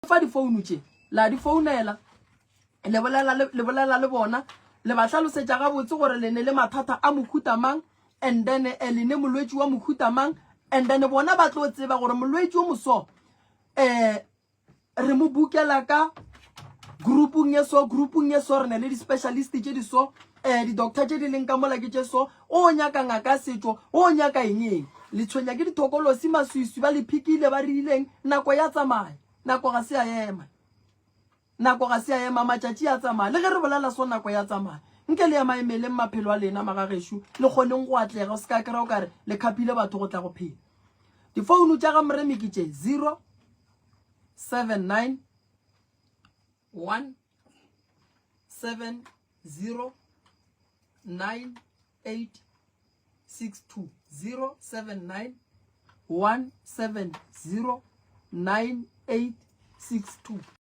Fa difounu tše, la di founela, le bolela le, le bolela le bona, le ba hlalosetša gabotse gore le ne le mathata a mohuta mang, and then eh, le ne molwetši wa mohuta mang, and then bona ba tlo tseba gore molwetši o moso eh re mo bukela ka groupung ye so, groupung ye so, re ne le di-specialist tše di so, eh di-doctor tše di leng ka mola ke tše so, o nyaka ngaka ya setšo, o nyaka eng eng. Le tshwenya ke dithokolosi, maswiswi, ba le phikile, ba rileng, nako ya tsamaya. Nako ga se ya ema. Nako ga se ya ema, matšatši a tsamaya. Le ge re bolela so, nako ya tsamaya. Nke le emaemeleng maphelo a lena, magagešo, le kgoneng go atlega. O se ka kry-a o ka re le khapile batho go tla go phela. Difounu tša ga Moremi ke tše, 0 7 9 1 7 0 9 8 6 2 0 7 9 1 7 0 9 8 6 2.